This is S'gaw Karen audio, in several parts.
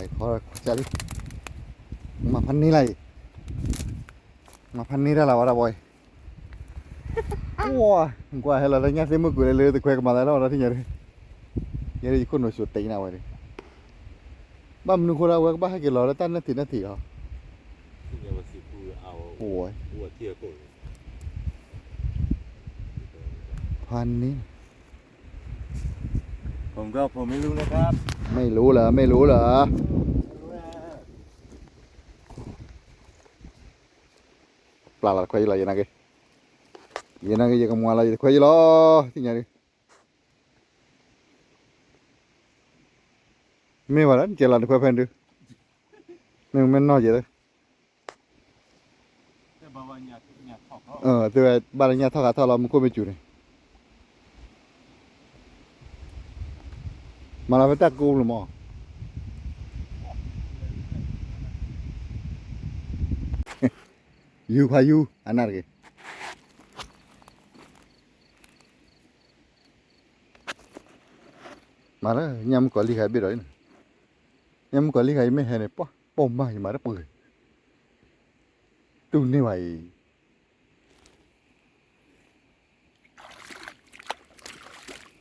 ခီခွါလံ, မၤဖးန့ၢ်လၢအံၤ, မၤဖးန့ၢ်တၢ်လၢဝဲဒၣ်ဘီအံၤ, ကွၢ်, ကွၢ်ဟဲလီၤလၢညၣ်သ့ၣ်မုၢ်ကွံာ်လၢလၢတခွဲကမၤသးလီၤဒီးထံၣ်ညါဒီး, ယဲဒၣ်ယခိၣ်နူာ်စိၤတ့နၤဝဲဒီး, ဘၣ်မနုၤဃိလၢအဝဲကဘၣ်ဟဲက့ၤလီၤလၢတၢ်နၢၣ်ထံးနၢၣ်ထံးလီၤ, အိၣ်ဝဲ, ဖးန့ၢ် ผมก็ผมไม่รู้นะครับ မ့ၢ်လိၣ်လၢ မ့ၢ်လိၣ်လၢ ပျၢ်လီၤတခွဲယလီၤ ယနာ်က့, ယနာ်က့ ယကမၤလီၤယတခွဲယလီၤ သ့ၣ်ညါဒုး, မ့ၢ်ဝဲဒၣ် နကဲလီၤတခွဲဖဲဒုး, မ့ၢ်မ့ၢ်နီၢ်ယဲလၢ သုဝဲဘၣ်လၢညၣ်ထီၣ်ခါထီၣ်လီၤ မူခိၣ်မ့ၢ်စူၤန့ၣ်, မၤလီၤဖဲတၢ်ကိးပူၤလီၤမး, ယူၤဖးယူၤ အနၢ်တဂ့ၤ, မၤလၢညၣ်မုၣ်ကီၤလံၢ်ခါဘ့ၣ်ဒီး, ညၣ်မုၣ်ကီၤလံၢ်ခါအံၤမ့ၢ်ဟဲန့ၣ် ပှၤပိာ်မၢ်ယမၤတပှဲၤ, တူၢ်န့ၢ်ဘၣ်အံၤ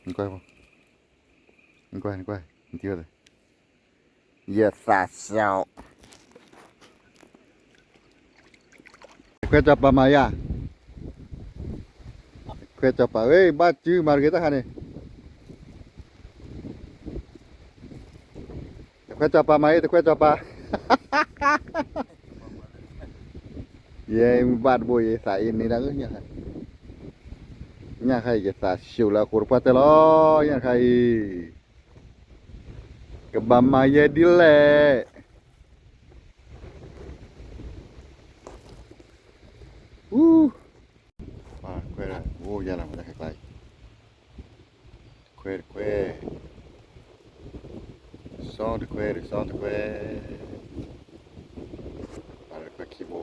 နကွၢ်, နကွၢ်, နကွၢ်, နထံၣ်ဝဲ, ယသးစဲး, ခွဲးစီၤပၤမၤယၤ, ခွဲးစီၤပၤ ဝဲ ဘၣ်စုမၤတဂ့ၤတၢ်ခါန့ၣ် တခွဲးစီၤပၤမၤအံၤ တခွဲးစီၤပၤ, ယဲဘၣ်တဘိ ယသးအ့န့ၣ်ဒၣ်, ညၣ်ခါအံၤ ယသးစူၤလၢအဃိတပှၢ်တၢၢ်လီၤ ညၣ်ခါအံၤ, ကဘၣ်မၤယဲဒ်လဲၣ်, အူ, ခွဲး, အိၣ်ယၤလီၤ မၤတၢ်ခဲကျါအံၤ, တခွဲးတခွဲး, စီတခွဲး တစီတခွဲး, ပာ်လၢတခွဲးခံဘိ,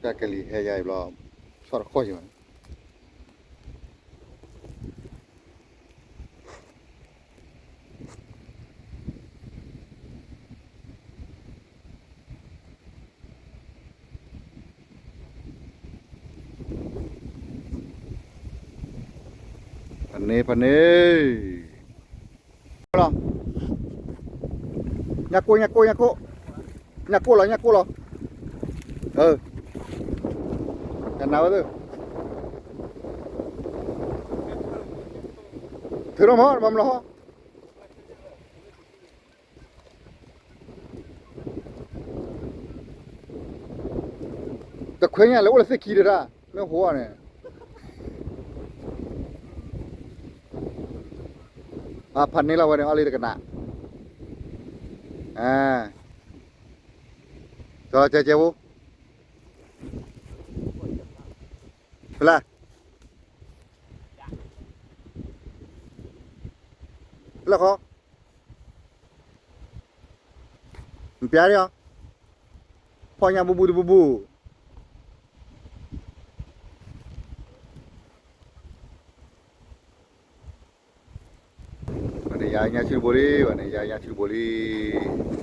တၢ်ကလံၤဟဲယၤအံၤဘျီ, ဆီၣ်တခီၣ်ယၤဘၣ်န့ၣ် ဖန့ၣ် ဖန့ၣ်, လီၤ, ညၣ်ကိၢ် ညၣ်ကိၢ် ညၣ်ကိၢ်, ညၣ်ကိၢ်လီၤ ညၣ်ကိၢ်လီၤ, ကနၣ်ဝဲသ့ၣ်, ထုးထီၣ်မး ဘၣ်မနုၤလီၤ တခွဲညါလဲၤအိၣ်လၢသ့ၣ်ခံတဒၣ်, မ့ၢ်ဟိန့ၣ်, အဖးန့ၢ်လီၤဝဲန့ၣ် အီၣ်လံတကနၣ်, ကဲကဲဖိ, ဖဲလဲၣ်, ဖဲလဲၣ်ဃီ နပျါဒံးအီၤ, ဖီၣ်ညၣ်ဘူးဘူးတဘူးဘူး, ဝဲန့ၣ်ယၤညၣ်ဆူၣ်တဘိလံ, ဝဲန့ၣ်ယၤညၣ်ဆူၣ်တဘိလံ.